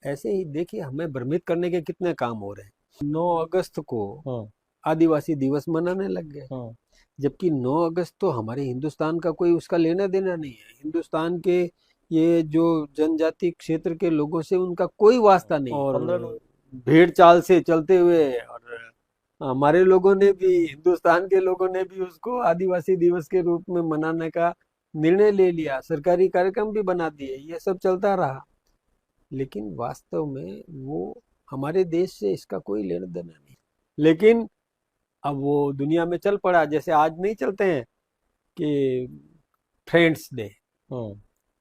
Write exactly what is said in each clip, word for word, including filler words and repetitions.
ऐसे ही देखिए, हमें भ्रमित करने के कितने काम हो रहे हैं। नौ अगस्त को हम्म आदिवासी दिवस मनाने लग गए, हम्म जबकि नौ अगस्त तो हमारे हिंदुस्तान का कोई उसका लेना देना नहीं है। हिंदुस्तान के ये जो जनजाति क्षेत्र के लोगों से उनका कोई वास्ता नहीं। और और भेड़ चाल से चलते हुए और हमारे लोगों ने भी, हिंदुस्तान के लोगों ने भी उसको आदिवासी दिवस के रूप में मनाने का निर्णय ले लिया, सरकारी कार्यक्रम भी बना दिए, ये सब चलता रहा, लेकिन वास्तव में वो हमारे देश से इसका कोई लेना देना नहीं। लेकिन अब वो दुनिया में चल पड़ा, जैसे आज नहीं चलते हैं कि फ्रेंड्स डे, हम्म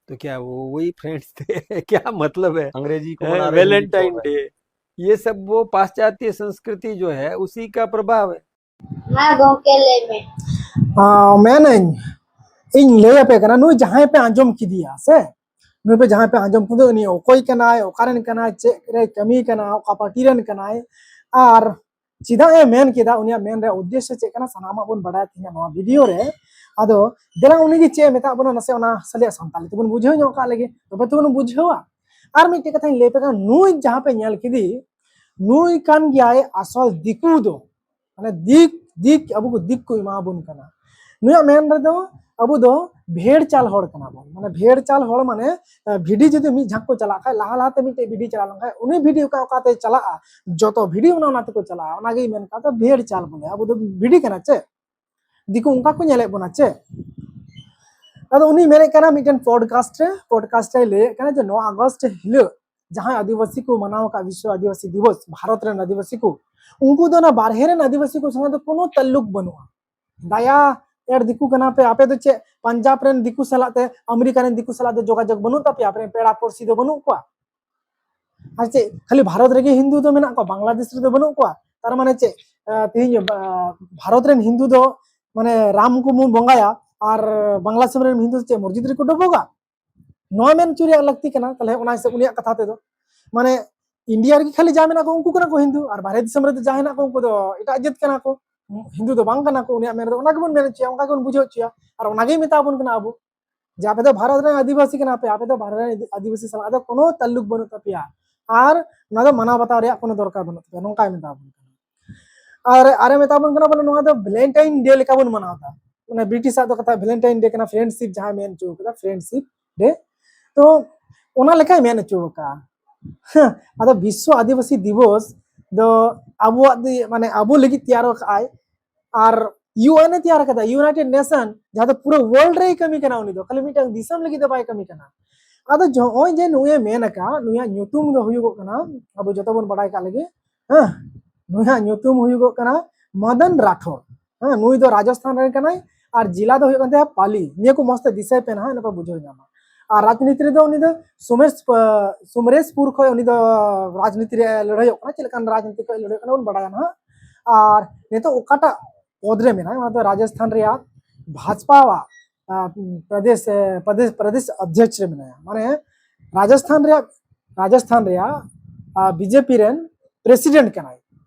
तो क्या वो वही फ्रेंड्स डे है? क्या मतलब है? अंग्रेजी को मना रहे, हिंदी को वैलेंटाइन मना रहे। डे, ये सब वो पाश्चात्य संस्कृति जो है, उसी का प्रभाव है। ᱦᱮᱸ ᱜᱚᱝᱠᱮ, ᱞᱟᱹᱭ ᱢᱮ᱾ ᱟᱸ, ᱢᱮᱱᱟᱹᱧ, ᱤᱧ ᱞᱟᱹᱭ ᱟᱯᱮ ᱠᱟᱱᱟ, ᱱᱩᱭ ᱡᱟᱦᱟᱸᱭ ᱯᱮ ᱟᱸᱡᱚᱢ ᱠᱮᱫᱮᱭᱟ ᱥᱮ, ᱱᱩᱭ ᱯᱮ ᱡᱟᱦᱟᱸᱭ ᱯᱮ ᱟᱸᱡᱚᱢ ᱠᱮᱫᱮ, ᱩᱱᱤ ᱚᱠᱚᱭ ᱠᱟᱱᱟᱭ, ᱚᱠᱟᱨᱮᱱ ᱠᱟᱱᱟᱭ, ᱪᱮᱫ ᱨᱮ ᱠᱟᱹᱢᱤ ᱠᱟᱱᱟ, ᱚᱠᱟ ᱯᱟᱨᱴᱤ ᱨᱮᱱ ᱠᱟᱱᱟᱭ, ᱟᱨ ᱪᱮᱫᱟᱜ ᱮ ᱢᱮᱱ ᱠᱮᱫᱟ, ᱩᱱᱤᱭᱟᱜ ᱢᱮᱱ ᱨᱮᱭᱟᱜ ᱩᱫᱽᱫᱮᱥᱥᱚ ᱪᱮᱫ ᱠᱟᱱᱟ, ᱥᱟᱱᱟᱢᱟᱜ ᱵᱚᱱ ᱵᱟᱲᱟᱭᱟ ᱛᱮᱦᱮᱧᱟᱜ ᱱᱚᱣᱟ ᱵᱷᱤᱰᱤᱭᱳ ᱨᱮ᱾ ᱟᱫᱚ ᱫᱮᱞᱟ ᱩᱱᱤᱜᱮ ᱪᱮᱫ ᱮ ᱢᱮᱛᱟᱜ ᱵᱚᱱᱟ, ᱱᱟᱥᱮ ᱚᱱᱟ ᱥᱟᱞᱮᱭᱟᱜ ᱥᱟᱱᱛᱟᱲᱤ ᱛᱮᱵᱚᱱ ᱵᱩᱡᱷᱟᱹᱣ ᱧᱚᱜ ᱠᱟᱜ ᱞᱮᱜᱮ, ᱛᱚᱵᱮ ᱛᱚᱵᱚᱱ ᱵᱩᱡᱷᱟᱹᱣᱟ᱾ ᱟᱨ ᱢᱤᱫᱴᱮᱡ ᱠᱟᱛᱷᱟᱧ ᱞᱟᱹᱭ ᱟᱯᱮ ᱠᱟᱱᱟ, ᱱᱩᱭ ᱡᱟᱦᱟᱸ ᱯᱮ ᱧᱮᱞ ᱠᱮᱫᱮ, ᱱᱩᱭ ᱠᱟᱱ ᱜᱮᱭᱟᱭ ᱟᱥᱚᱞ ᱫᱤᱠᱩ ᱫᱚ, ᱢᱟᱱᱮ ᱫᱤᱠ ᱫᱤᱠ ᱟᱵᱚ ᱠᱚ ᱫᱤᱠ ᱠᱚ ᱮᱢᱟ ᱵᱚᱱ ᱠᱟᱱᱟ᱾ ᱱᱩᱭᱟᱜ ᱢᱮᱱ ᱨᱮᱫᱚ ᱟᱵᱚ ᱫᱚ ᱵᱷᱮᱲ ᱪᱟᱞ ᱦᱚᱲ ᱠᱟᱱᱟ ᱵᱚᱱ᱾ ᱢᱟᱱᱮ ᱵᱷᱮᱲ ᱪᱟᱞ ᱦᱚᱲ ᱢᱟᱱᱮ, ᱟᱸ, ᱵᱷᱤᱰᱤ ᱡᱩᱫᱤ ᱢᱤᱫ ᱡᱷᱟᱸᱠ ᱠᱚ ᱪᱟᱞᱟᱜ ᱠᱷᱟᱡ, ᱞᱟᱦᱟ ᱞᱟᱦᱟᱛᱮ ᱢᱤᱫᱴᱮᱡ ᱵᱷᱤᱰᱤ ᱪᱟᱞᱟᱣ ᱞᱮᱱᱠᱷᱟᱡ, ᱩᱱᱤ ᱵᱷᱤᱰᱤ ᱚᱠᱟ ᱚᱠᱟᱛᱮ ᱪᱟᱞᱟᱜᱼᱟ, ᱡᱚᱛᱚ ᱵᱷᱤᱰᱤ ᱚᱱᱟ ᱚᱱᱟ ᱛᱮᱠᱚ ᱪᱟᱞᱟᱜᱼᱟ᱾ ᱚᱱᱟᱜᱮ ᱢᱮᱱ ᱠᱟᱛᱮ ᱵᱷᱮᱲ ᱪᱟᱞ ᱵᱚᱞᱮ, ᱟᱵᱚ ᱫᱚ ᱵᱷᱤᱰᱤ ᱠᱟᱱᱟ ᱪᱮ? ᱫᱤᱠᱩ ᱚᱱᱠᱟ ᱠᱚ ᱧᱮᱞᱮᱫ ᱵᱚᱱᱟ ᱪᱮ? ᱟᱫᱚ ᱩᱱᱤ ᱢᱮᱱᱮᱫ ᱠᱟᱱᱟ ᱢᱤᱫᱴᱮᱱ ᱯᱚᱰᱠᱟᱥᱴ ᱨᱮ, ᱯᱚᱰᱠᱟᱥᱴ ᱨᱮ ᱞᱟᱹᱭᱮᱫ ᱠᱟᱱᱟ ᱡᱮ ᱱᱚᱣᱟ ᱟᱜᱚᱥᱴ ᱦᱤᱞᱳᱜ ᱡᱟᱦᱟᱸᱭ ᱟᱹᱫᱤᱵᱟᱹᱥᱤ ᱠᱚ ᱢᱟᱱᱟᱣ ᱟᱠᱟᱫ ᱵᱤᱥᱣᱚ ᱟᱹᱫᱤᱵᱟᱹᱥᱤ ᱫᱤᱵᱚᱥ, ᱵᱷᱟᱨᱚᱛ ᱨᱮᱱ ᱟᱹᱫᱤᱵᱟᱹᱥᱤ ᱠᱚ, ᱩᱱᱠᱩ ᱫᱚ ᱚᱱᱟ ᱵᱟᱨᱦᱮ ᱨᱮᱱ ᱟᱹᱫᱤᱵᱟᱹᱥᱤ ᱠᱚ ᱥᱚᱸᱜᱮ ᱫᱚ ᱠᱳᱱᱳ ᱛᱟᱞᱞᱩᱠ ᱵᱟᱹᱱᱩᱜᱼᱟ᱾ ᱫᱟᱭᱟ ᱮᱨ ᱫᱤᱠᱩ ᱠᱟᱱᱟ ᱯᱮ ᱟᱯᱮ ᱫᱚ ᱪᱮᱫ? ᱯᱟᱧᱡᱟᱵᱽ ᱨᱮᱱ ᱫᱤᱠᱩ ᱥᱟᱞᱟᱜ ᱛᱮ, ᱟᱢᱮᱨᱤᱠᱟ ᱨᱮᱱ ᱫᱤᱠᱩ ᱥᱟᱞᱟᱜ ᱫᱚ ᱡᱳᱜᱟᱡᱳᱜᱽ ᱵᱟᱹᱱᱩᱜ ᱛᱟᱯᱮᱭᱟ? ᱟᱯᱮ ᱨᱮᱱ ᱯᱮᱲᱟ ᱯᱩᱲᱥᱤ ᱫᱚ ᱵᱟᱹᱱᱩᱜ ᱠᱚᱣᱟ? ᱟᱨ ᱪᱮᱫ ᱠᱷᱟᱹᱞᱤ ᱵᱷᱟᱨᱚᱛ ᱨᱮᱜᱮ ᱦᱤᱱᱫᱩ ᱫᱚ ᱢᱮᱱᱟᱜ ᱠᱚᱣᱟ, ᱵᱟᱝᱞᱟᱫᱮᱥ ᱨᱮᱫᱚ ᱵᱟᱹᱱᱩᱜ ᱠᱚᱣᱟ? ᱛᱟᱨ ᱢᱟᱱᱮ ᱪᱮᱫ, ᱟᱸ, ᱛᱮᱦᱮᱧ, ᱟᱸ, ᱵᱷᱟᱨᱚᱛ ᱨᱮᱱ ᱦᱤᱱᱫᱩ ᱫᱚ ᱢᱟᱱᱮ ᱨᱟᱢ ᱠᱚ ᱵᱚᱱ ᱵᱚᱸᱜᱟᱭᱟ ᱟᱨ ᱵᱟᱝᱞᱟ ᱫᱤᱥᱚᱢ ᱨᱮᱱ ᱦᱤᱱᱫᱩ ᱫᱚ ᱪᱮᱫ ᱢᱚᱥᱡᱤᱫ ᱨᱮᱠᱚ ᱰᱚᱵᱚᱜᱟ? ᱱᱚᱣᱟ ᱢᱮᱱ ᱦᱚᱪᱚ ᱨᱮᱭᱟᱜ ᱞᱟᱹᱠᱛᱤ ᱠᱟᱱᱟ᱾ ᱛᱟᱦᱞᱮ ᱚᱱᱟ ᱦᱤᱥᱟᱹᱵ ᱩᱱᱤᱭᱟᱜ ᱠᱟᱛᱷᱟ ᱛᱮᱫᱚ ᱢᱟᱱᱮ ᱤᱱᱰᱤᱭᱟ ᱨᱮᱜᱮ ᱠᱷᱟᱹᱞᱤ ᱡᱟ ᱢᱮᱱᱟᱜ ᱠᱚ ᱩᱱᱠᱩ ᱠᱟᱱᱟ ᱠᱚ ᱦᱤᱱᱫᱩ, ᱟᱨ ᱵᱟᱦᱨᱮ ᱫᱤᱥᱚᱢ ᱨᱮᱫᱚ ᱡᱟ ᱦᱮᱱᱟᱜ ᱠᱚ ᱩᱱᱠᱩ ᱫᱚ ᱮᱴᱟᱜ ᱡᱟᱹᱛ ᱠᱟᱱᱟ ᱠᱚ, ᱦᱤᱱᱫᱩ ᱫᱚ ᱵᱟᱝ ᱠᱟᱱᱟ ᱠᱚ᱾ ᱩᱱᱤᱭᱟᱜ ᱢᱮᱱ ᱨᱮᱫᱚ ᱚᱱᱟ ᱜᱮᱵᱚᱱ ᱢᱮᱱ ᱦᱚᱪᱚᱭᱟ, ᱚᱱᱠᱟ ᱜᱮᱵᱚᱱ ᱵᱩᱡᱷᱟᱹᱣ ᱦᱚᱪᱚᱭᱟ᱾ ᱟᱨ ᱚᱱᱟᱜᱮᱭ ᱢᱮᱛᱟ ᱵᱚᱱ ᱠᱟᱱᱟ ᱟᱵᱚ ᱡᱮ ᱟᱯᱮ ᱫᱚ ᱵᱷᱟᱨᱚᱛ ᱨᱮᱱ ᱟᱹᱫᱤᱵᱟᱹᱥᱤ ᱠᱟᱱᱟ ᱯᱮ, ᱟᱯᱮ ᱫᱚ ᱵᱷᱟᱨᱚᱛ ᱨᱮᱱ ᱟᱹᱫᱤᱵᱟᱹᱥᱤ ᱥᱟᱞᱟᱜ ᱫᱚ ᱠᱳᱱᱳ ᱛᱟᱞᱞᱩᱠ ᱵᱟᱹᱱᱩᱜ ᱛᱟᱯᱮᱭᱟ᱾ ᱟᱨ ᱱᱚᱣᱟ ᱫᱚ ᱢᱟᱱᱟᱣ ᱵᱟᱛᱟᱣ ᱨᱮᱭᱟᱜ ᱠᱚᱱᱚ ᱫᱚᱨᱠᱟᱨ ᱵᱟᱹᱱᱩᱜ ᱛᱟᱯᱮᱭᱟ, ᱱᱚᱝᱠᱟᱭ ᱢᱮᱛᱟ ᱵᱚᱱ ᱠᱟᱱᱟ᱾ ᱟᱨ ᱟᱨᱮ ᱢᱮᱛᱟ ᱵᱚᱱ ᱠᱟᱱᱟ ᱵᱚᱞᱮ ᱱᱚᱣᱟ ᱫᱚ ᱵᱷᱮᱞᱮᱱᱴᱟᱭᱤᱱ ᱰᱮ ᱞᱮᱠᱟ ᱵᱚᱱ ᱢᱟᱱᱟᱣ ᱮᱫᱟ᱾ ᱢᱟᱱᱮ ᱵᱨᱤᱴᱤᱥ ᱟᱜ ᱫᱚ ᱠᱟᱛᱷᱟ ᱵᱷᱮᱞᱮᱱᱴᱟᱭᱤᱱ ᱰᱮ ᱠᱟᱱᱟ, ᱯᱷᱨᱮᱱᱰᱥᱤᱯ ᱡᱟᱦᱟᱸ ᱢᱮᱱ ᱦᱚᱪᱚ ᱠᱟᱫᱟ, ᱯᱷᱨᱮᱱᱰᱥᱤᱯ ᱰᱮ᱾ ᱛᱚ ᱚᱱᱟ ᱞᱮᱠᱟᱭ ᱢᱮᱱ ᱦᱚᱪᱚ ᱟᱠᱟᱫᱼᱟ᱾ ᱟᱫᱚ ᱵᱤᱥᱥᱚ ᱟᱹᱫᱤᱵᱟᱹᱥᱤ ᱫᱤᱵᱚᱥ ᱫᱚ ᱟᱵᱚᱣᱟᱜ ᱫᱚ, ᱢᱟᱱᱮ ᱟᱵᱚ ᱞᱟᱹᱜᱤᱫ ᱛᱮᱭᱟᱨ ᱟᱠᱟᱫ ᱟᱭ, ᱟᱨ ᱭᱩ ᱮᱱ ᱮ ᱛᱮᱭᱟᱨ ᱟᱠᱟᱫᱟ, ᱤᱭᱩᱱᱟᱭᱴᱮᱰ ᱱᱮᱥᱚᱱ, ᱡᱟᱦᱟᱸ ᱫᱚ ᱯᱩᱨᱟᱹ ᱣᱟᱨᱞᱰ ᱨᱮᱭ ᱠᱟᱹᱢᱤ ᱠᱟᱱᱟ᱾ ᱩᱱᱤ ᱫᱚ ᱠᱷᱟᱹᱞᱤ ᱢᱤᱫᱴᱟᱝ ᱫᱤᱥᱚᱢ ᱞᱟᱹᱜᱤᱫ ᱫᱚ ᱵᱟᱭ ᱠᱟᱹᱢᱤ ᱠᱟᱱᱟ᱾ ᱟᱫᱚ ᱱᱚᱜᱼᱚᱭ ᱡᱮ ᱱᱩᱭᱮ ᱢᱮᱱ ᱟᱠᱟᱫ, ᱱᱩᱭᱟᱜ ᱧᱩᱛᱩᱢ ᱫᱚ ᱦᱩᱭᱩᱜᱚᱜ ᱠᱟᱱᱟ, ᱟᱵᱚ ᱡᱚᱛᱚ ᱵᱚᱱ ᱵᱟᱰᱟᱭ ᱠᱟᱜ ᱞᱟᱹᱜᱤᱫ, ᱦᱮᱸ, ᱱᱩᱭᱟᱜ ᱧᱩᱛᱩᱢ ᱦᱩᱭᱩᱜᱚᱜ ᱠᱟᱱᱟ ᱢᱚᱫᱚᱱ ᱨᱟᱴᱷᱳᱨ᱾ ᱦᱮᱸ, ᱱᱩᱭ ᱫᱚ ᱨᱟᱡᱚᱥᱛᱷᱟᱱ ᱨᱮᱱ ᱠᱟᱱᱟᱭ ᱟᱨ ᱡᱮᱞᱟ ᱫᱚ ᱦᱩᱭᱩᱜ ᱠᱟᱱ ᱛᱟᱭᱟ ᱯᱟᱞᱤ᱾ ᱱᱤᱭᱟᱹ ᱠᱚ ᱢᱚᱸᱡᱽ ᱛᱮ ᱫᱤᱥᱟᱹᱭ ᱯᱮ ᱱᱟᱦᱟᱜ, ᱤᱱᱟᱹ ᱯᱮ ᱵᱩᱡᱷᱟᱹᱣ ᱧᱟᱢᱟ᱾ ᱟᱨ ᱨᱟᱡᱽᱱᱤᱛᱤ ᱨᱮᱫᱚ ᱩᱱᱤ ᱫᱚ ᱥᱩᱢᱮᱥ-, ᱟ, ᱥᱩᱢᱨᱮᱥᱯᱩᱨ ᱠᱷᱚᱱ ᱩᱱᱤ ᱫᱚ ᱨᱟᱡᱽᱱᱤᱛᱤ ᱨᱮ ᱞᱟᱹᱲᱦᱟᱹᱭᱚᱜ ᱠᱟᱱᱟ᱾ ᱪᱮᱫ ᱞᱮᱠᱟᱱ ᱨᱟᱡᱽᱱᱤᱛᱤ ᱠᱷᱚᱱ ᱞᱟᱹᱲᱦᱟᱹᱭᱚᱜ ᱠᱟᱱᱟ ᱵᱚᱱ ᱵᱟᱰᱟᱭᱟ ᱱᱟᱦᱟᱜ᱾ ᱟᱨ ᱱᱤᱛᱚᱜ ᱚᱠᱟᱴᱟᱜ ᱯᱚᱫ ᱨᱮ ᱢᱮᱱᱟᱭᱟ, ᱚᱱᱟ ᱫᱚ ᱨᱟᱡᱚᱥᱛᱷᱟᱱ ᱨᱮᱭᱟᱜ ᱵᱷᱟᱡᱯᱟᱣᱟᱜ, ᱟ, ᱯᱨᱚᱫᱮᱥ, ᱮ, ᱯᱨᱚᱫᱮᱥ, ᱯᱨᱚᱫᱮᱥ ᱚᱫᱷᱭᱚᱠᱷ ᱨᱮ ᱢᱮᱱᱟᱭᱟ᱾ ᱢᱟᱱᱮ ᱨᱟᱡᱚᱥᱛᱷᱟᱱ ᱨᱮᱭᱟᱜ, ᱨᱟᱡᱚᱥᱛᱷᱟᱱ ᱨᱮᱭᱟᱜ, ᱟ, ᱵᱤᱡᱮᱯᱤ ᱨᱮᱱ ᱯᱨᱮᱥᱤᱰᱮᱱᱴ ᱠᱟᱱᱟᱭ᱾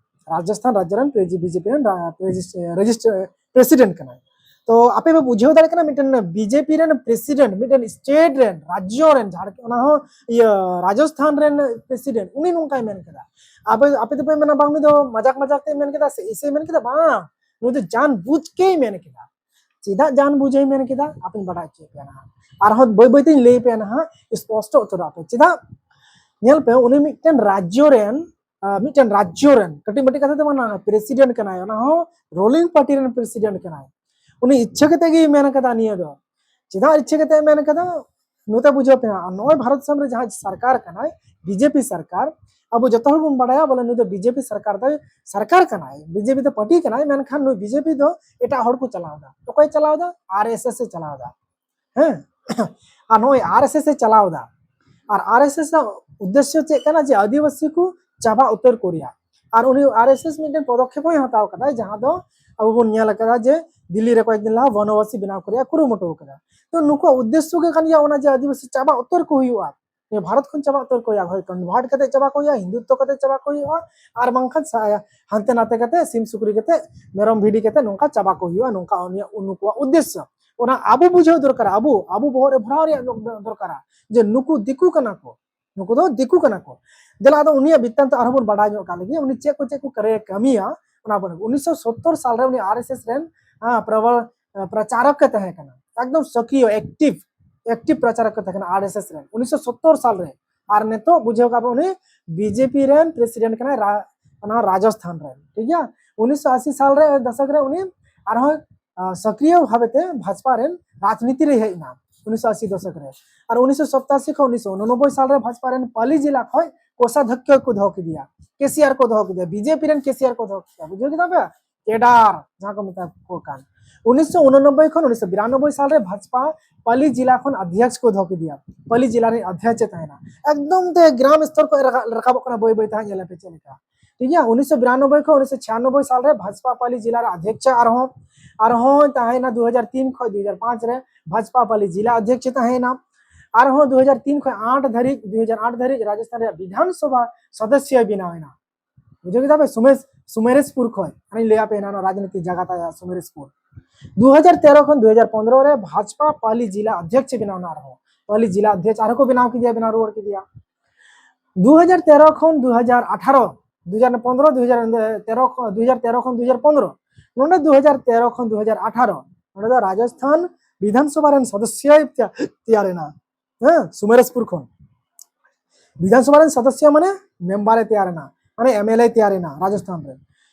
ᱨᱟᱡᱚᱥᱛᱷᱟᱱ ᱨᱟᱡᱽᱡᱚ ᱨᱮᱱ ᱯᱨᱮ-, ᱵᱤᱡᱮᱯᱤ ᱨᱮᱱ ᱨᱟ-, ᱨᱮᱡᱤᱥ-, ᱨᱮᱡᱤᱥᱴ-, ᱯᱨᱮᱥᱤᱰᱮᱱᱴ ᱠᱟᱱᱟᱭ᱾ ᱛᱚ ᱟᱯᱮ ᱯᱮ ᱵᱩᱡᱷᱟᱹᱣ ᱫᱟᱲᱮᱭᱟᱜ ᱠᱟᱱᱟ, ᱢᱤᱫᱴᱮᱱ ᱵᱤᱡᱮᱯᱤ ᱨᱮᱱ ᱯᱨᱮᱥᱤᱰᱮᱱᱴ, ᱢᱤᱫᱴᱮᱱ ᱥᱴᱮᱴ ᱨᱮᱱ, ᱨᱟᱡᱽᱡᱚ ᱨᱮᱱ, ᱡᱷᱟᱲᱠᱷᱚᱸᱰ, ᱚᱱᱟ ᱦᱚᱸ ᱤᱭᱟᱹ ᱨᱟᱡᱚᱥᱛᱷᱟᱱ ᱨᱮᱱ ᱯᱨᱮᱥᱤᱰᱮᱱᱴ, ᱩᱱᱤ ᱱᱚᱝᱠᱟᱭ ᱢᱮᱱ ᱠᱮᱫᱟ᱾ ᱟᱯᱮ, ᱟᱯᱮ ᱫᱚᱯᱮ ᱢᱮᱱᱟ, "ᱵᱟᱝ, ᱱᱩᱭ ᱫᱚ ᱢᱟᱡᱟᱠ ᱢᱟᱡᱟᱠ ᱛᱮᱭ ᱢᱮᱱ ᱠᱮᱫᱟ ᱥᱮ ᱮᱭᱥᱮᱭ ᱢᱮᱱ ᱠᱮᱫᱟ?" ᱵᱟᱝ, ᱱᱩᱭ ᱫᱚ ᱡᱟᱱ ᱵᱩᱡᱽ ᱠᱮᱭ ᱢᱮᱱ ᱠᱮᱫᱟ᱾ ᱪᱮᱫᱟᱜ ᱡᱟᱱ ᱵᱩᱡᱷᱮᱭ ᱢᱮᱱ ᱠᱮᱫᱟ, ᱟᱯᱮᱧ ᱵᱟᱰᱟᱭ ᱦᱚᱪᱚᱭᱮᱫ ᱯᱮᱭᱟ ᱱᱟᱦᱟᱜ᱾ ᱟᱨᱦᱚᱸ ᱵᱟᱹᱭ ᱵᱟᱹᱭ ᱛᱤᱧ ᱞᱟᱹᱭ ᱯᱮᱭᱟ ᱱᱟᱦᱟᱜ, ᱥᱯᱚᱥᱴᱚ ᱩᱛᱟᱹᱨᱚᱜ ᱟᱯᱮ᱾ ᱪᱮᱫᱟᱜ? ᱧᱮᱞ ᱯᱮ, ᱩᱱᱤ ᱢᱤᱫᱴᱮᱱ ᱨᱟᱡᱽᱡᱚ ᱨᱮᱱ, ᱟ, ᱢᱤᱫᱴᱮᱱ ᱨᱟᱡᱽᱡᱚ ᱨᱮᱱ, ᱠᱟᱹᱴᱤᱡ ᱢᱟᱹᱴᱤᱡ ᱠᱟᱛᱷᱟ ᱫᱚ ᱵᱟᱝ, ᱯᱨᱮᱥᱤᱰᱮᱱᱴ ᱠᱟᱱᱟᱭ, ᱚᱱᱟ ᱦᱚᱸ ᱨᱩᱞᱤᱝ ᱯᱟᱨᱴᱤ ᱨᱮᱱ ᱯᱨᱮᱥᱤᱰᱮᱱᱴ ᱠᱟᱱᱟᱭ᱾ ᱩᱱᱤ ᱤᱪᱪᱷᱟᱹ ᱠᱟᱛᱮ ᱜᱮᱭ ᱢᱮᱱ ᱠᱟᱫᱟ ᱱᱤᱭᱟᱹ ᱫᱚ᱾ ᱪᱮᱫᱟᱜ ᱤᱪᱪᱷᱟᱹ ᱠᱟᱛᱮ ᱢᱮᱱ ᱠᱟᱫᱟ? ᱱᱚᱛᱮ ᱵᱩᱡᱷᱟᱹᱣ ᱯᱮ ᱦᱟᱸᱜ, ᱱᱚᱜᱼᱚᱭ ᱵᱷᱟᱨᱚᱛ ᱫᱤᱥᱚᱢ ᱨᱮ ᱡᱟᱦᱟᱸ ᱥᱚᱨᱠᱟᱨ ᱠᱟᱱᱟᱭ, ᱵᱤᱡᱮᱯᱤ ᱥᱚᱨᱠᱟᱨ, ᱟᱵᱚ ᱡᱚᱛᱚ ᱦᱚᱲ ᱵᱚᱱ ᱵᱟᱲᱟᱭᱟ ᱵᱚᱞᱮ ᱱᱩᱭ ᱫᱚ ᱵᱤᱡᱮᱯᱤ ᱥᱚᱨᱠᱟᱨ ᱫᱚᱭ, ᱥᱚᱨᱠᱟᱨ ᱠᱟᱱᱟᱭ, ᱵᱤᱡᱮᱯᱤ ᱫᱚ ᱯᱟᱨᱴᱤ ᱠᱟᱱᱟᱭ, ᱢᱮᱱᱠᱷᱟᱱ ᱱᱩᱭ ᱵᱤᱡᱮᱯᱤ ᱫᱚ ᱮᱴᱟᱜ ᱦᱚᱲ ᱠᱚ ᱪᱟᱞᱟᱣ ᱮᱫᱟ᱾ ᱚᱠᱚᱭ ᱪᱟᱞᱟᱣ ᱮᱫᱟ? ᱟᱨ ᱮᱥ ᱮᱥ ᱮ ᱪᱟᱞᱟᱣ ᱮᱫᱟ᱾ ᱦᱮᱸ, ᱟᱨ ᱱᱚᱜᱼᱚᱭ ᱟᱨ ᱮᱥ ᱮᱥ ᱮ ᱪᱟᱞᱟᱣ ᱮᱫᱟ᱾ ᱟᱨ ᱟᱨ ᱮᱥ ᱮᱥ ᱟᱜ ᱩᱫᱽᱫᱮᱥᱥᱚ ᱪᱮᱫ ᱠᱟᱱᱟ? ᱡᱮ ᱟᱹᱫᱤᱵᱟᱹᱥᱤ ᱠᱚ ᱪᱟᱵᱟ ᱩᱛᱟᱹᱨ ᱠᱚ ᱨᱮᱭᱟᱜ᱾ ᱟᱨ ᱩᱱᱤ ᱟᱨ ᱮᱥ ᱮᱥ ᱢᱤᱫᱴᱮᱱ ᱯᱚᱫᱚᱠᱷᱮᱯ ᱦᱚᱸᱭ ᱦᱟᱛᱟᱣ ᱠᱟᱫᱟ, ᱡᱟᱦᱟᱸ ᱫᱚ ᱟᱵᱚ ᱵᱚᱱ ᱧᱮᱞ ᱟᱠᱟᱫᱟ ᱡᱮ ᱫᱤᱞᱞᱤ ᱨᱮ ᱠᱚᱭᱮᱠ ᱫᱤᱱ ᱞᱟᱦᱟ ᱵᱚᱱᱚᱵᱟᱥᱤ ᱵᱮᱱᱟᱣ ᱠᱚ ᱨᱮᱭᱟᱜ ᱠᱩᱨᱩᱢᱩᱴᱩ ᱟᱠᱟᱫᱟ᱾ ᱛᱚ ᱱᱩᱠᱩᱣᱟᱜ ᱩᱫᱽᱫᱮᱥᱥᱚ ᱜᱮ ᱠᱟᱱ ᱜᱮᱭᱟ ᱚᱱᱟ ᱡᱮ ᱟᱹᱫᱤᱵᱟᱹᱥᱤ ᱪᱟᱵᱟ ᱩᱛᱟᱹᱨ ᱠᱚ ᱦᱩᱭᱩᱜᱼᱟ, ᱱᱤᱭᱟᱹ ᱵᱷᱟᱨᱚᱛ ᱠᱷᱚᱱ ᱪᱟᱵᱟ ᱩᱛᱟᱹᱨ ᱠᱚ ᱦᱩᱭᱩᱜᱼᱟ, ᱦᱳᱭ ᱠᱚᱱᱵᱷᱟᱨᱴ ᱠᱟᱛᱮ ᱪᱟᱵᱟ ᱠᱚ ᱦᱩᱭᱩᱜᱼᱟ, ᱦᱤᱱᱫᱩᱛᱛᱚ ᱠᱟᱛᱮ ᱪᱟᱵᱟ ᱠᱚ ᱦᱩᱭᱩᱜᱼᱟ, ᱟᱨ ᱵᱟᱝᱠᱷᱟᱱ ᱥᱟ-, ᱦᱟᱱᱛᱮ ᱱᱟᱛᱮ ᱠᱟᱛᱮ ᱥᱤᱢ ᱥᱩᱠᱨᱤ ᱠᱟᱛᱮ ᱢᱮᱨᱚᱢ ᱵᱷᱤᱰᱤ ᱠᱟᱛᱮ ᱱᱚᱝᱠᱟ ᱪᱟᱵᱟ ᱠᱚ ᱦᱩᱭᱩᱜᱼᱟ, ᱱᱚᱝᱠᱟ ᱩᱱᱤᱭᱟᱜ, ᱱᱩᱠᱩᱣᱟᱜ ᱩᱫᱽᱫᱮᱥᱥᱚ᱾ ᱚᱱᱟ ᱟᱵᱚ ᱵᱩᱡᱷᱟᱹᱣ ᱫᱚᱨᱠᱟᱨᱟ, ᱟᱵᱚ, ᱟᱵᱚ ᱵᱚᱦᱚᱜ ᱨᱮ ᱵᱷᱚᱨᱟᱣ ᱨᱮᱭᱟᱜ ᱫᱚ-, ᱫᱚᱨᱠᱟᱨᱟ ᱡᱮ ᱱᱩᱠᱩ ᱫᱤᱠᱩ ᱠᱟᱱᱟ ᱠᱚ, ᱱᱩᱠᱩ ᱫᱚ ᱫᱤᱠᱩ ᱠᱟᱱᱟ ᱠᱚ᱾ ᱫᱮᱞᱟ ᱟᱫᱚ ᱩᱱᱤᱭᱟᱜ ᱵᱤᱛᱛᱟᱱᱛᱚ ᱟᱨᱦᱚᱸ ᱵᱚᱱ ᱵᱟᱰᱟᱭ ᱧᱚᱜ ᱠᱟᱜ ᱞᱮᱜᱮ, ᱩᱱᱤ ᱪᱮᱫ ᱠᱚ ᱪᱮᱫ ᱠᱚ ᱠᱟᱹᱨᱤ ᱠᱟᱹᱢᱤᱭᱟ ᱚᱱᱟ ᱵᱚᱱ᱾ ᱩᱱᱤᱥᱥᱚ ᱥᱚᱛᱛᱚᱨ ᱥᱟᱞ ᱨᱮ ᱩᱱᱤ ᱟᱨ ᱮᱥ ᱮᱥ ᱨᱮᱱ ᱦᱮᱸ, ᱯᱨᱚᱵᱚᱞ ᱯᱨᱚᱪᱟᱨᱚᱠ ᱮ ᱛᱟᱦᱮᱸ ᱠᱟᱱᱟ, ᱮᱠᱫᱚᱢ ᱥᱚᱠᱨᱤᱭᱚ ᱮᱠᱴᱤᱵᱷ ᱮᱠᱴᱤᱵᱷ ᱯᱨᱚᱪᱟᱨᱚᱠ ᱮ ᱛᱟᱦᱮᱸ ᱠᱟᱱᱟ ᱟᱨ ᱮᱥ ᱮᱥ ᱨᱮᱱ ᱩᱱᱤᱥᱥᱚ ᱥᱚᱛᱛᱚᱨ ᱥᱟᱞ ᱨᱮ᱾ ᱟᱨ ᱱᱤᱛᱚᱜ ᱵᱩᱡᱷᱟᱹᱣ ᱠᱟᱜ ᱵᱚᱱ ᱩᱱᱤ ᱵᱤᱡᱮᱯᱤ ᱨᱮᱱ ᱯᱨᱮᱥᱤᱰᱮᱱᱴ ᱠᱟᱱᱟᱭ ᱨᱟ-, ᱚᱱᱟ ᱨᱟᱡᱚᱥᱛᱷᱟᱱ ᱨᱮᱱ, ᱴᱷᱤᱠ ᱜᱮᱭᱟ᱾ ᱩᱱᱤᱥᱥᱚ ᱟᱥᱤ ᱥᱟᱞ ᱨᱮ ᱫᱚᱥᱚᱠ ᱨᱮ ᱩᱱᱤ ᱟᱨᱦᱚᱸ ᱟᱸ, ᱥᱚᱠᱨᱤᱭᱚ ᱵᱷᱟᱵᱮ ᱛᱮ ᱵᱷᱟᱡᱽᱯᱟ ᱨᱮᱱ ᱨᱟᱡᱽᱱᱤᱛᱤ ᱨᱮ ᱦᱮᱡ ᱮᱱᱟ ᱩᱱᱤᱥᱥᱚ ᱟᱥᱤ ᱫᱚᱥᱚᱠ ᱨᱮ᱾ ᱟᱨ ᱩᱱᱤᱥᱥᱚ ᱥᱚᱛᱟᱥᱤ ᱠᱷᱚᱱ ᱩᱱᱤᱥᱥᱚ ᱩᱱᱚᱱᱚᱵᱵᱳᱭ ᱥᱟᱞ ᱨᱮ ᱵᱷᱟᱡᱽᱯᱟ ᱨᱮᱱ ᱯᱟᱞᱤ ᱡᱮᱞᱟ ᱠᱷᱚᱱ ᱠᱳᱥᱟᱫᱷᱚᱠᱠᱷᱚ ᱠᱚ ᱫᱚᱦᱚ ᱠᱮᱫᱮᱭᱟ, ᱠᱮᱥᱤᱭᱟᱨ ᱠᱚ ᱫᱚᱦᱚ ᱠᱮᱫᱮᱭᱟ, ᱵᱤᱡᱮᱯᱤ ᱨᱮᱱ ᱠᱮᱥᱤᱭᱟᱨ ᱠᱚ ᱫᱚᱦᱚ ᱠᱮᱫᱮᱭᱟ, ᱵᱩᱡᱷᱟᱹᱣ ᱠᱮᱫᱟ ᱯᱮ? ᱠᱮᱰᱟᱨ ᱡᱟᱦᱟᱸ ᱠᱚ ᱢᱮᱛᱟ ᱠᱚ ᱠᱟᱱ᱾ ᱩᱱᱤᱥᱥᱚ ᱩᱱᱚᱱᱚᱵᱵᱳᱭ ᱠᱷᱚᱱ ᱩᱱᱤᱥᱥᱚ ᱵᱤᱨᱟᱱᱚᱵᱵᱳᱭ ᱥᱟᱞ ᱨᱮ ᱵᱷᱟᱡᱽᱯᱟ ᱯᱟᱞᱤ ᱡᱮᱞᱟ ᱠᱷᱚᱱ ᱚᱫᱷᱭᱚᱠᱥ ᱠᱚ ᱫᱚᱦᱚ ᱠᱮᱫᱮᱭᱟ, ᱯᱟᱞᱤ ᱡᱮᱞᱟ ᱨᱮᱱ ᱚᱫᱷᱭᱚᱠᱥ ᱮ ᱛᱟᱦᱮᱱᱟ᱾ ᱮᱠᱫᱚᱢ ᱛᱮ ᱜᱨᱟᱢ ᱥᱛᱚᱨ ᱠᱷᱚᱱ ᱨᱟᱠᱟᱵ, ᱨᱟᱠᱟᱵᱚᱜ ᱠᱟᱱᱟ ᱵᱟᱹᱭ ᱵᱟᱹᱭ ᱛᱮ, ᱦᱟᱸᱜ ᱧᱮᱞ ᱟᱯᱮ ᱪᱮᱫ ᱞᱮᱠᱟ᱾ ᱴᱷᱤᱠ ᱜᱮᱭᱟ, ᱩᱱᱤᱥᱥᱚ ᱵᱤᱨᱟᱱᱚᱵᱵᱳᱭ ᱠᱷᱚᱱ ᱩᱱᱤᱥᱥᱚ ᱪᱷᱤᱭᱟᱱᱚᱵᱵᱳᱭ ᱥᱟᱞ ᱨᱮ ᱵᱷᱟᱡᱽᱯᱟ ᱯᱟᱞᱤ ᱡᱮᱞᱟ ᱨᱮ ᱚᱫᱷᱭᱚᱠᱥ ᱟᱨᱦᱚᱸ, ᱟᱨᱦᱚᱸ ᱛᱟᱦᱮᱸᱭᱮᱱᱟ ᱫᱩ ᱦᱟᱡᱟᱨ ᱛᱤᱱ ᱠᱷᱚᱱ ᱫᱩ ᱦᱟᱡᱟᱨ ᱯᱟᱸᱪ ᱨᱮ ᱵᱷᱟᱡᱽᱯᱟ ᱯᱟᱞᱤ ᱡᱮᱞᱟ ᱚᱫᱷᱭᱚᱠᱥ ᱛᱟᱦᱮᱸᱭᱮᱱᱟ᱾ ᱟᱨᱦᱚᱸ ᱫᱩ ᱦᱟᱡᱟᱨ ᱛᱤᱱ ᱠᱷᱚᱱ ᱟᱴ ᱫᱷᱟᱹᱨᱤᱡ, ᱫᱩ ᱦᱟᱡᱟᱨ ᱟᱴ ᱫᱷᱟᱹᱨᱤᱡ ᱨᱟᱡᱚᱥᱛᱷᱟᱱ ᱨᱮᱭᱟᱜ ᱵᱤᱫᱷᱟᱱ ᱥᱚᱵᱷᱟ ᱥᱚᱫᱚᱥᱥᱚᱭ ᱵᱮᱱᱟᱣ ᱮᱱᱟ᱾ ᱵᱩᱡᱷᱟᱹᱣ ᱠᱮᱫᱟ ᱯᱮ? ᱥᱩᱢᱮᱥ-, ᱥᱩᱢᱮᱨᱮᱥᱯᱩᱨ ᱠᱷᱚᱱ, ᱟᱨᱤᱧ ᱞᱟᱹᱭᱟᱯᱮ ᱮᱱᱟ ᱱᱚᱣᱟ ᱨᱟᱡᱽᱱᱤᱛᱤ ᱡᱟᱭᱜᱟ ᱛᱟᱭᱟ ᱥᱩᱢᱮᱨᱮᱥᱯᱩᱨ᱾ ᱫᱩ ᱦᱟᱡᱟᱨ ᱛᱮᱨᱚ ᱠᱷᱚᱱ ᱫᱩ ᱦᱟᱡᱟᱨ ᱯᱚᱱᱨᱚ ᱨᱮ ᱵᱷᱟᱡᱽᱯᱟ ᱯᱟᱞᱤ ᱡᱮᱞᱟ ᱚᱫᱷᱭᱚᱠᱥ ᱵᱮᱱᱟᱣ ᱮᱱᱟ ᱟᱨᱦᱚᱸ᱾ ᱯᱟᱞᱤ ᱡᱮᱞᱟ ᱚᱫᱷᱭᱚᱠᱥ ᱟᱨᱦᱚᱸ ᱠᱚ ᱵᱮᱱᱟᱣ ᱠᱮᱫᱮᱭᱟ, ᱵᱮᱱᱟᱣ ᱨᱩᱣᱟᱹᱲ ᱠᱮᱫᱮᱭᱟ᱾ ᱫᱩ ᱦᱟᱡᱟᱨ ᱛᱮᱨᱚ ᱠᱷᱚᱱ ᱫᱩ ᱦᱟᱡᱟᱨ ᱟᱴᱷᱟᱨᱚ, ᱫᱩ ᱦᱟᱡᱟᱨ ᱯᱚᱱᱨᱚ, ᱫᱩ ᱦᱟᱡᱟᱨ ᱛᱮᱨᱚ ᱠᱷᱚᱱ, ᱫᱩ ᱦᱟᱡᱟᱨ ᱛᱮᱨᱚ ᱠᱷᱚᱱ ᱫᱩ ᱦᱟᱡᱟᱨ ᱯᱚᱱᱨᱚ, ᱱᱚᱰᱮ ᱫᱩ ᱦᱟᱡᱟᱨ ᱛᱮᱨᱚ ᱠᱷᱚᱱ ᱫᱩ ᱦᱟᱡᱟᱨ ᱟᱴᱷᱟᱨᱚ, ᱱᱚᱰᱮ ᱫᱚ ᱨᱟᱡᱚᱥᱛᱷᱟᱱ ᱵᱤᱫᱷᱟᱱ ᱥᱚᱵᱷᱟ ᱨᱮᱱ ᱥᱚᱫᱚᱥᱥᱚᱭ ᱛᱮ-, ᱛᱮᱭᱟᱨ ᱮᱱᱟ᱾ ᱦᱮᱸ, ᱥᱩᱢᱮᱨᱮᱥᱯᱩᱨ ᱠᱷᱚᱱ ᱵᱤᱫᱷᱟᱱ ᱥᱚᱵᱷᱟ ᱨᱮᱱ ᱥᱚᱫᱚᱥᱥᱚ ᱢᱟᱱᱮ ᱢᱮᱢᱵᱟᱨ ᱮ ᱛᱮᱭᱟᱨ ᱮᱱᱟ, ᱢᱟᱱᱮ ᱮᱢ ᱮᱞ ᱮ ᱛᱮᱭᱟᱨ ᱮᱱᱟ ᱨᱟᱡᱚᱥᱛᱷᱟᱱ ᱨᱮ᱾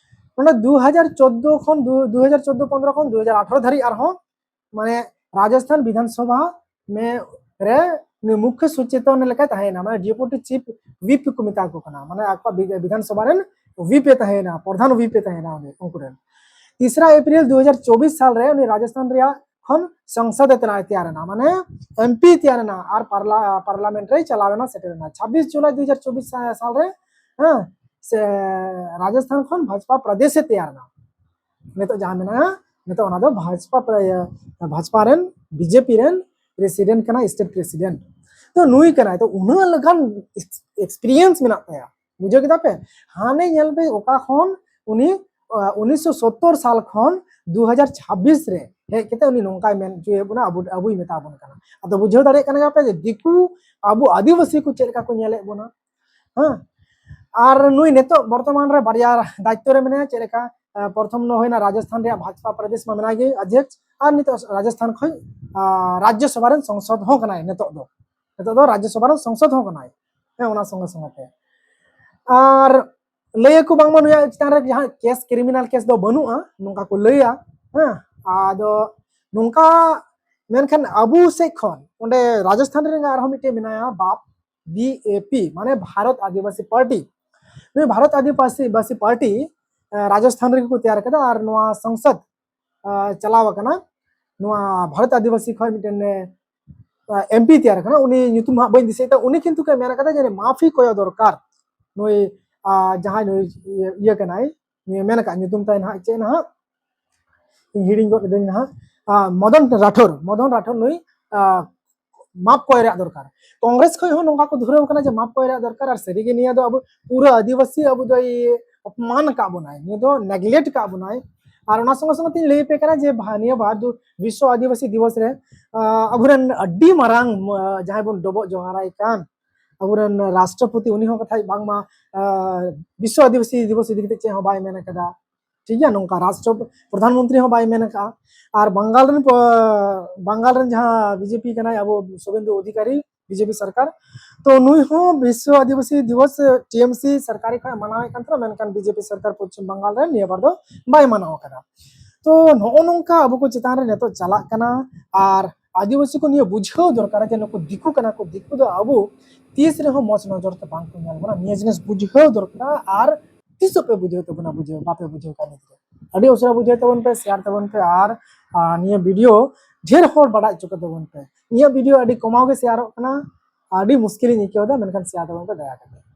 ᱱᱚᱰᱮ ᱫᱩ ᱦᱟᱡᱟᱨ ᱪᱳᱫᱫᱳ ᱠᱷᱚᱱ ᱫᱩ-, ᱫᱩ ᱦᱟᱡᱟᱨ ᱪᱳᱫᱫᱳ ᱯᱚᱱᱨᱚ ᱠᱷᱚᱱ ᱫᱩ ᱦᱟᱡᱟᱨ ᱟᱴᱷᱟᱨᱚ ᱫᱷᱟᱹᱨᱤᱡ ᱟᱨᱦᱚᱸ ᱢᱟᱱᱮ ᱨᱟᱡᱚᱥᱛᱷᱟᱱ ᱵᱤᱫᱷᱟᱱ ᱥᱚᱵᱷᱟ ᱢᱮ-, ᱨᱮ ᱩᱱᱤ ᱢᱩᱠᱷᱭᱚ ᱥᱚᱪᱮᱛᱚᱱ ᱞᱮᱠᱟᱭ ᱛᱟᱦᱮᱸᱭᱮᱱᱟ, ᱢᱟᱱᱮ ᱰᱮᱯᱩᱴᱤ ᱪᱤᱯ ᱦᱩᱭᱤᱯ ᱠᱚ ᱢᱮᱛᱟ ᱠᱚ ᱠᱟᱱᱟ, ᱢᱟᱱᱮ ᱟᱠᱚᱣᱟᱜ ᱵᱤ-, ᱵᱤᱫᱷᱟᱱ ᱥᱚᱵᱷᱟ ᱨᱮᱱ ᱦᱩᱭᱤᱯ ᱮ ᱛᱟᱦᱮᱸᱭᱮᱱᱟ, ᱯᱨᱚᱫᱷᱟᱱ ᱦᱩᱭᱤᱯ ᱮ ᱛᱟᱦᱮᱸᱭᱮᱱᱟ ᱩᱱᱤ, ᱩᱱᱠᱩ ᱨᱮᱱ᱾ ᱛᱤᱥᱨᱟ ᱮᱯᱨᱤᱞ ᱫᱩ ᱦᱟᱡᱟᱨ ᱪᱚᱵᱵᱤᱥ ᱥᱟᱞ ᱨᱮ ᱩᱱᱤ ᱨᱟᱡᱚᱥᱛᱷᱟᱱ ᱨᱮᱭᱟᱜ ᱠᱷᱚᱱ ᱥᱚᱝᱥᱚᱫ ᱮ ᱛᱮᱱᱟ-, ᱛᱮᱭᱟᱨ ᱮᱱᱟ, ᱢᱟᱱᱮ ᱮᱢ ᱯᱤ ᱛᱮᱭᱟᱨ ᱮᱱᱟ ᱟᱨ ᱯᱟᱨᱞᱟ-, ᱯᱟᱨᱞᱟᱢᱮᱱᱴ ᱨᱮᱭ ᱪᱟᱞᱟᱣ ᱮᱱᱟ, ᱥᱮᱴᱮᱨ ᱮᱱᱟ ᱪᱷᱟᱵᱵᱤᱥ ᱡᱩᱞᱟᱭ ᱫᱩ ᱦᱟᱡᱟᱨ ᱪᱚᱵᱵᱤᱥ ᱥᱟ-, ᱥᱟᱞ ᱨᱮ, ᱦᱮᱸ, ᱥᱮ ᱨᱟᱡᱚᱥᱛᱷᱟᱱ ᱠᱷᱚᱱ ᱵᱷᱟᱡᱽᱯᱟ ᱯᱨᱚᱫᱮᱥ ᱮ ᱛᱮᱭᱟᱨ ᱮᱱᱟ᱾ ᱱᱤᱛᱚᱜ ᱡᱟᱦᱟᱸ ᱢᱮᱱᱟᱜᱼᱟ, ᱱᱤᱛᱚᱜ ᱚᱱᱟ ᱫᱚ ᱵᱷᱟᱡᱽᱯᱟ ᱯᱨᱚ-, ᱤᱭᱟᱹ, ᱵᱷᱟᱡᱽᱯᱟ ᱨᱮᱱ, ᱵᱤᱡᱮᱯᱤ ᱨᱮᱱ ᱯᱨᱮᱥᱤᱰᱮᱱᱴ ᱠᱟᱱᱟᱭ, ᱥᱴᱮᱴ ᱯᱨᱮᱥᱤᱰᱮᱱᱴ᱾ ᱛᱚ ᱱᱩᱭ ᱠᱟᱱᱟᱭ, ᱛᱚ ᱩᱱᱟᱹᱜ ᱞᱮᱠᱟᱱ ᱮᱠᱥ-, ᱮᱠᱥᱯᱤᱨᱤᱭᱮᱱᱥ ᱢᱮᱱᱟᱜ ᱛᱟᱭᱟ, ᱵᱩᱡᱷᱟᱹᱣ ᱠᱮᱫᱟ ᱯᱮ? ᱦᱟᱱᱮ ᱧᱮᱞ ᱯᱮ, ᱚᱠᱟ ᱠᱷᱚᱱ ᱩᱱᱤ, ᱟᱸ, ᱩᱱᱤᱥᱥᱚ ᱥᱚᱛᱛᱚᱨ ᱥᱟᱞ ᱠᱷᱚᱱ ᱫᱩ ᱦᱟᱡᱟᱨ ᱪᱷᱟᱵᱵᱤᱥ ᱨᱮ ᱦᱮᱡ ᱠᱟᱛᱮ ᱩᱱᱤ ᱱᱚᱝᱠᱟᱭ ᱢᱮᱱ ᱦᱚᱪᱚᱭᱮᱫ ᱵᱚᱱᱟ, ᱟᱵᱚ ᱟᱵᱚᱭ ᱢᱮᱛᱟ ᱵᱚᱱ ᱠᱟᱱᱟ᱾ ᱟᱫᱚ ᱵᱩᱡᱷᱟᱹᱣ ᱫᱟᱲᱮᱭᱟᱜ ᱠᱟᱱ ᱜᱮᱭᱟ ᱯᱮ ᱡᱮ ᱫᱤᱠᱩ ᱟᱵᱚ ᱟᱹᱫᱤᱵᱟᱹᱥᱤ ᱠᱚ ᱪᱮᱫ ᱞᱮᱠᱟ ᱠᱚ ᱧᱮᱞᱮᱫ ᱵᱚᱱᱟ? ᱦᱮᱸ᱾ ᱟᱨ ᱱᱩᱭ ᱱᱤᱛᱚᱜ ᱵᱚᱨᱛᱚᱢᱟᱱ ᱨᱮ ᱵᱟᱨᱭᱟ ᱫᱟᱭᱤᱛᱛᱚ ᱨᱮ ᱢᱮᱱᱟᱭᱟ᱾ ᱪᱮᱫ ᱞᱮᱠᱟ? ᱟᱸ, ᱯᱨᱚᱛᱷᱚᱢ ᱫᱚ ᱦᱩᱭᱱᱟ ᱨᱟᱡᱚᱥᱛᱷᱟᱱ ᱨᱮᱭᱟᱜ ᱵᱷᱟᱡᱽᱯᱟ ᱯᱨᱚᱫᱮᱥ ᱢᱟ ᱢᱮᱱᱟᱭ ᱜᱮ ᱚᱫᱷᱭᱚᱠᱥ, ᱟᱨ ᱱᱤᱛᱚᱜ ᱨᱟᱡᱚᱥᱛᱷᱟᱱ ᱠᱷᱚᱱ, ᱟᱸ, ᱨᱟᱡᱽᱭᱚ ᱥᱚᱵᱷᱟ ᱨᱮᱱ ᱥᱚᱝᱥᱚᱫ ᱦᱚᱸ ᱠᱟᱱᱟᱭ ᱱᱤᱛᱚᱜ ᱫᱚ᱾ ᱱᱤᱛᱚᱜ ᱫᱚ ᱨᱟᱡᱽᱭᱚ ᱥᱚᱵᱷᱟ ᱨᱮᱱ ᱥᱚᱝᱥᱚᱫ ᱦᱚᱸ ᱠᱟᱱᱟᱭ᱾ ᱦᱮᱸ, ᱚᱱᱟ ᱥᱚᱸᱜᱮ ᱥᱚᱸᱜᱮ ᱛᱮ᱾ ᱟᱨ ᱞᱟᱹᱭᱟᱠᱚ ᱵᱟᱝᱢᱟ ᱱᱩᱭᱟᱜ ᱪᱮᱛᱟᱱ ᱨᱮ ᱡᱟᱦᱟᱸ ᱠᱮᱥ, ᱠᱨᱤᱢᱤᱱᱟᱞ ᱠᱮᱥ ᱫᱚ ᱵᱟᱹᱱᱩᱜᱼᱟ, ᱱᱚᱝᱠᱟ ᱠᱚ ᱞᱟᱹᱭᱟ᱾ ᱦᱮᱸ, ᱟᱫᱚ ᱱᱚᱝᱠᱟ ᱢᱮᱱᱠᱷᱟᱱ ᱟᱵᱚ ᱥᱮᱫ ᱠᱷᱚᱱ ᱚᱸᱰᱮ ᱨᱟᱡᱚᱥᱛᱷᱟᱱ ᱨᱮ ᱟᱨᱦᱚᱸ ᱢᱤᱫᱴᱮᱱ ᱢᱮᱱᱟᱭᱟ ᱵᱟᱯ, ᱵᱤ ᱮ ᱯᱤ, ᱢᱟᱱᱮ ᱵᱷᱟᱨᱚᱛ ᱟᱹᱫᱤᱵᱟᱹᱥᱤ ᱯᱟᱨᱴᱤ᱾ ᱱᱩᱭ ᱵᱷᱟᱨᱚᱛ ᱟᱹᱫᱤᱵᱟᱹᱥᱤ ᱯᱟᱨᱴᱤ, ᱮ, ᱨᱟᱡᱚᱥᱛᱷᱟᱱ ᱨᱮᱜᱮ ᱠᱚ ᱛᱮᱭᱟᱨ ᱠᱟᱫᱟ ᱟᱨ ᱱᱚᱣᱟ ᱥᱚᱝᱥᱚᱫ, ᱮ, ᱪᱟᱞᱟᱣ ᱟᱠᱟᱱᱟ᱾ ᱱᱚᱣᱟ ᱵᱷᱟᱨᱚᱛ ᱟᱹᱫᱤᱵᱟᱹᱥᱤ ᱠᱷᱚᱱ ᱢᱤᱫᱴᱮᱱ, ᱮ, ᱮᱢ ᱯᱤ ᱛᱮᱭᱟᱨ ᱟᱠᱟᱱᱟ᱾ ᱩᱱᱤ ᱧᱩᱛᱩᱢ ᱦᱟᱸᱜ ᱵᱟᱹᱧ ᱫᱤᱥᱟᱹᱭᱮᱫᱟ᱾ ᱩᱱᱤ ᱠᱤᱱᱛᱩ ᱠᱚ ᱢᱮᱱ ᱠᱟᱫᱟ ᱡᱮ ᱢᱟᱯᱷᱤ ᱠᱚᱭᱚᱜ ᱫᱚᱨᱠᱟᱨ᱾ ᱱᱩᱭ, ᱟ, ᱡᱟᱦᱟᱸᱭ ᱱᱩᱭ ᱤᱭᱟᱹ, ᱤᱭᱟᱹ ᱠᱟᱱᱟᱭ, ᱱᱩᱭ ᱢᱮᱱ ᱟᱠᱟᱫ ᱧᱩᱛᱩᱢ ᱛᱟᱭ ᱱᱟᱦᱟᱜ ᱪᱮᱫ ᱱᱟᱦᱟᱜ? ᱤᱧ ᱦᱤᱲᱤᱧ ᱜᱚᱫ ᱠᱤᱫᱟᱹᱧ ᱱᱟᱦᱟᱜ᱾ ᱟ, ᱢᱚᱫᱚᱱ ᱨᱟᱴᱷᱳᱨ, ᱢᱚᱫᱚᱱ ᱨᱟᱴᱷᱳᱨ ᱱᱩᱭ, ᱟ, ᱢᱟᱯ ᱠᱚᱭ ᱨᱮᱭᱟᱜ ᱫᱚᱨᱠᱟᱨ᱾ ᱠᱚᱝᱜᱨᱮᱥ ᱠᱷᱚᱱ ᱦᱚᱸ ᱱᱚᱝᱠᱟ ᱠᱚ ᱫᱷᱩᱨᱟᱹᱣ ᱠᱟᱱᱟ ᱡᱮ ᱢᱟᱯ ᱠᱚᱭ ᱨᱮᱭᱟᱜ ᱫᱚᱨᱠᱟᱨ, ᱟᱨ ᱥᱟᱹᱨᱤᱜᱮ ᱱᱤᱭᱟᱹ ᱫᱚ ᱟᱵᱚ ᱯᱩᱨᱟᱹ ᱟᱹᱫᱤᱵᱟᱹᱥᱤ ᱟᱵᱚ ᱫᱚᱭ ᱚᱯᱚᱢᱟᱱ ᱟᱠᱟᱫ ᱵᱚᱱᱟᱭ, ᱱᱤᱭᱟᱹ ᱫᱚ ᱱᱮᱜᱞᱮᱠᱴ ᱟᱠᱟᱫ ᱵᱚᱱᱟᱭ᱾ ᱟᱨ ᱚᱱᱟ ᱥᱚᱸᱜᱮ ᱥᱚᱸᱜᱮ ᱛᱤᱧ ᱞᱟᱹᱭ ᱟᱯᱮ ᱠᱟᱱᱟ ᱡᱮ ᱵᱷᱟ-, ᱱᱤᱭᱟᱹ ᱵᱟᱨ ᱫᱚ ᱵᱤᱥᱥᱚ ᱟᱹᱫᱤᱵᱟᱹᱥᱤ ᱫᱤᱵᱚᱥ ᱨᱮ, ᱟ, ᱟᱵᱚᱨᱮᱱ ᱟᱹᱰᱤ ᱢᱟᱨᱟᱝ, ᱟ, ᱡᱟᱦᱟᱸᱭ ᱵᱚᱱ ᱰᱚᱵᱚᱜ ᱡᱚᱦᱟᱨᱟᱭ ᱠᱟᱱ ᱟᱵᱚᱨᱮᱱ ᱨᱟᱥᱴᱨᱚᱯᱚᱛᱤ, ᱩᱱᱤ ᱦᱚᱸ ᱠᱟᱛᱷᱟᱭ ᱵᱟᱝᱢᱟ, ᱟ, ᱵᱤᱥᱥᱚ ᱟᱹᱫᱤᱵᱟᱹᱥᱤ ᱫᱤᱵᱚᱥ ᱤᱫᱤ ᱠᱟᱛᱮ ᱪᱮᱫ ᱦᱚᱸ ᱵᱟᱭ ᱢᱮᱱ ᱟᱠᱟᱫᱟ᱾ ᱴᱷᱤᱠ ᱜᱮᱭᱟ, ᱱᱚᱝᱠᱟ ᱨᱟᱥᱴᱨᱚ ᱯᱨᱚᱫᱷᱟᱱ ᱢᱚᱱᱛᱨᱤ ᱦᱚᱸ ᱵᱟᱭ ᱢᱮᱱ ᱟᱠᱟᱫᱼᱟ᱾ ᱟᱨ ᱵᱟᱝᱜᱟᱞ ᱨᱮᱱ ᱯᱚ-, ᱵᱟᱝᱜᱟᱞ ᱨᱮᱱ ᱡᱟᱦᱟᱸ ᱵᱤᱡᱮᱯᱤ ᱠᱟᱱᱟᱭ ᱟᱵᱚ ᱥᱩᱵᱷᱮᱱᱫᱩ ᱚᱫᱷᱤᱠᱟᱨᱤ, ᱵᱤᱡᱮᱯᱤ ᱥᱚᱨᱠᱟᱨ, ᱛᱚ ᱱᱩᱭ ᱦᱚᱸ ᱵᱤᱥᱥᱚ ᱟᱹᱫᱤᱵᱟᱹᱥᱤ ᱫᱤᱵᱚᱥ ᱴᱤ ᱮᱢ ᱥᱤ ᱥᱚᱨᱠᱟᱨᱤ ᱠᱷᱚᱱ ᱢᱟᱱᱟᱣᱮᱫ ᱠᱟᱱ ᱛᱟᱦᱮᱱᱟ, ᱢᱮᱱᱠᱷᱟᱱ ᱵᱤᱡᱮᱯᱤ ᱥᱚᱨᱠᱟᱨ ᱯᱚᱪᱷᱤᱢ ᱵᱟᱝᱜᱟᱞ ᱨᱮ ᱱᱤᱭᱟᱹ ᱵᱟᱨ ᱫᱚ ᱵᱟᱭ ᱢᱟᱱᱟᱣ ᱟᱠᱟᱫᱟ᱾ ᱛᱚ ᱱᱚᱜᱼᱚ ᱱᱚᱝᱠᱟ ᱟᱵᱚ ᱠᱚ ᱪᱮᱛᱟᱱ ᱨᱮ ᱱᱤᱛᱚᱜ ᱪᱟᱞᱟᱜ ᱠᱟᱱᱟ᱾ ᱟᱨ ᱟᱹᱫᱤᱵᱟᱹᱥᱤ ᱠᱚ ᱱᱤᱭᱟᱹ ᱵᱩᱡᱷᱟᱹᱣ ᱫᱚᱨᱠᱟᱨᱟ ᱡᱮ ᱱᱩᱠᱩ ᱫᱤᱠᱩ ᱠᱟᱱᱟ ᱠᱚ, ᱫᱤᱠᱩ ᱫᱚ ᱟᱵᱚ ᱛᱤᱥ ᱨᱮᱦᱚᱸ ᱢᱚᱡᱽ ᱱᱚᱡᱚᱨ ᱛᱮ ᱵᱟᱝ ᱠᱚ ᱧᱮᱞ ᱵᱚᱱᱟ᱾ ᱱᱤᱭᱟᱹ ᱡᱤᱱᱤᱥ ᱵᱩᱡᱷᱟᱹᱣ ᱫᱚᱨᱠᱟᱨᱟ᱾ ᱟᱨ ᱛᱤᱥᱚᱜ ᱯᱮ ᱵᱩᱡᱷᱟᱹᱣ ᱛᱟᱵᱚᱱᱟ? ᱵᱩᱡᱷᱟᱹᱣ ᱵᱟᱯᱮ ᱵᱩᱡᱷᱟᱹᱣ ᱠᱟᱱ ᱜᱤᱫᱽᱨᱟᱹ, ᱟᱹᱰᱤ ᱩᱥᱟᱹᱨᱟ ᱵᱩᱡᱷᱟᱹᱣ ᱛᱟᱵᱚᱱ ᱯᱮ, ᱥᱮᱭᱟᱨ ᱛᱟᱵᱚᱱ ᱯᱮ᱾ ᱟᱨ, ᱟᱨ ᱱᱤᱭᱟᱹ ᱵᱷᱤᱰᱤᱭᱳ ᱰᱷᱮᱨ ᱦᱚᱲ ᱵᱟᱲᱟᱭ ᱦᱚᱪᱚ ᱠᱚ ᱛᱟᱵᱚᱱ ᱯᱮ᱾ ᱤᱧᱟᱹᱜ ᱵᱷᱤᱰᱤᱭᱳ ᱟᱹᱰᱤ ᱠᱚᱢᱟᱣ ᱜᱮ ᱥᱮᱭᱟᱨᱚᱜ ᱠᱟᱱᱟ, ᱟᱹᱰᱤ ᱢᱩᱥᱠᱤᱞᱤᱧ ᱟᱹᱭᱠᱟᱹᱣ ᱮᱫᱟ, ᱢᱮᱱᱠᱷᱟᱱ ᱥᱮᱭᱟᱨ ᱛᱟᱵᱚᱱ ᱯᱮ ᱫᱟᱭᱟ ᱠᱟᱛᱮ᱾